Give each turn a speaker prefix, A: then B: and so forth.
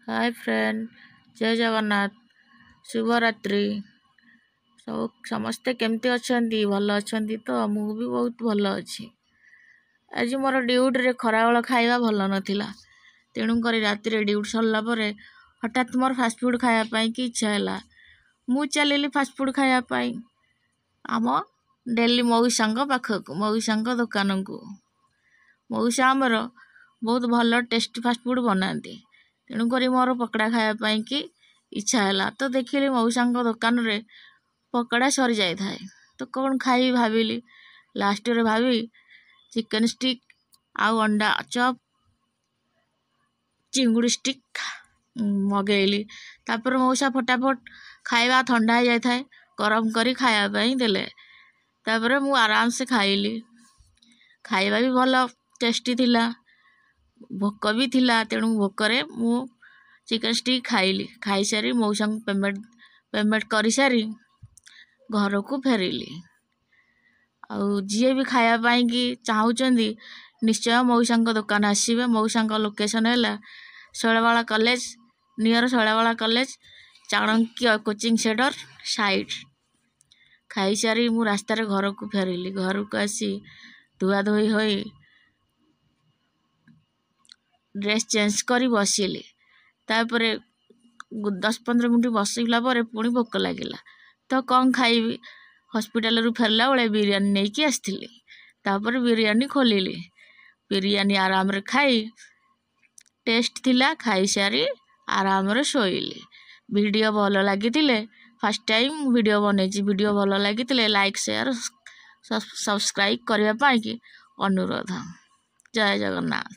A: ହାଏ friend, ଜୟ ଜଗନ୍ନାଥ, ଶୁଭରାତ୍ରି। ସବୁ ସମସ୍ତେ କେମିତି ଅଛନ୍ତି? ଭଲ ଅଛନ୍ତି ତ? ମୁଁ ବି ବହୁତ ଭଲ ଅଛି। ଆଜି ମୋର ଡ୍ୟୁଟିରେ ଖରାବେଳ ଖାଇବା ଭଲ ନଥିଲା, ତେଣୁକରି ରାତିରେ ଡ୍ୟୁଟି ସରିଲା ପରେ ହଠାତ୍ ମୋର ଫାଷ୍ଟଫୁଡ଼୍ ଖାଇବା ପାଇଁକି ଇଚ୍ଛା ହେଲା। ମୁଁ ଚାଲିଲି ଫାଷ୍ଟଫୁଡ଼୍ ଖାଇବା ପାଇଁ ଆମ ଡେଲି ମଉସାଙ୍କ ପାଖକୁ, ମଉସାଙ୍କ ଦୋକାନକୁ। ମଉସା ଆମର ବହୁତ ଭଲ ଟେଷ୍ଟି ଫାଷ୍ଟଫୁଡ଼୍ ବନାନ୍ତି, ତେଣୁକରି ମୋର ପକୋଡ଼ା ଖାଇବା ପାଇଁକି ଇଚ୍ଛା ହେଲା। ତ ଦେଖିଲି ମଉସାଙ୍କ ଦୋକାନରେ ପକୋଡ଼ା ସରିଯାଇଥାଏ, ତ କ'ଣ ଖାଇବି ଭାବିଲି। ଲାଷ୍ଟରେ ଭାବି ଚିକେନ୍ ଷ୍ଟିକ୍ ଆଉ ଅଣ୍ଡା ଚପ୍, ଚିଙ୍ଗୁଡ଼ି ଷ୍ଟିକ୍ ମଗେଇଲି। ତାପରେ ମଉସା ଫଟାଫଟ ଖାଇବା ଥଣ୍ଡା ହେଇଯାଇଥାଏ, ଗରମ କରି ଖାଇବା ପାଇଁ ଦେଲେ। ତାପରେ ମୁଁ ଆରାମସେ ଖାଇଲି। ଖାଇବା ବି ଭଲ ଟେଷ୍ଟି ଥିଲା, ଭୋକ ବି ଥିଲା, ତେଣୁ ଭୋକରେ ମୁଁ ଚିକେନ୍ ଷ୍ଟିକ୍ ଖାଇଲି। ଖାଇସାରି ମଉସାଙ୍କୁ ପେମେଣ୍ଟ କରିସାରି ଘରକୁ ଫେରିଲି। ଆଉ ଯିଏ ବି ଖାଇବା ପାଇଁକି ଚାହୁଁଛନ୍ତି, ନିଶ୍ଚୟ ମଉସାଙ୍କ ଦୋକାନ ଆସିବେ। ମଉସାଙ୍କ ଲୋକେସନ୍ ହେଲା Shailabala college, near Shailabala college, Chanakya coaching centre side. ଖାଇସାରି ମୁଁ ରାସ୍ତାରେ ଘରକୁ ଫେରିଲି। ଘରକୁ ଆସି ଧୁଆଧୋଇ ହୋଇ ଡ୍ରେସ୍ ଚେଞ୍ଜ କରି ବସିଲି। ତାପରେ 10-15 ମିନିଟ୍ ବସିଲା ପରେ ପୁଣି ଭୋକ ଲାଗିଲା, ତ କ'ଣ ଖାଇବି? ହସ୍ପିଟାଲରୁ ଫେରିଲା ବେଳେ ବିରିୟାନୀ ନେଇକି ଆସିଥିଲି। ତାପରେ ବିରିୟାନୀ ଖୋଲିଲି, ବିରିୟାନୀ ଆରାମରେ ଖାଇ, ଟେଷ୍ଟ ଥିଲା, ଖାଇସାରି ଆରାମରେ ଶୋଇଲି। ଭିଡ଼ିଓ ଭଲ ଲାଗିଥିଲେ, ଫାଷ୍ଟ ଟାଇମ୍ ମୁଁ ଭିଡ଼ିଓ ବନେଇଛି, ଭିଡ଼ିଓ ଭଲ ଲାଗିଥିଲେ ଲାଇକ୍, ସେୟାର, ସବସ୍କ୍ରାଇବ୍ କରିବା ପାଇଁକି ଅନୁରୋଧ। ଜୟ ଜଗନ୍ନାଥ।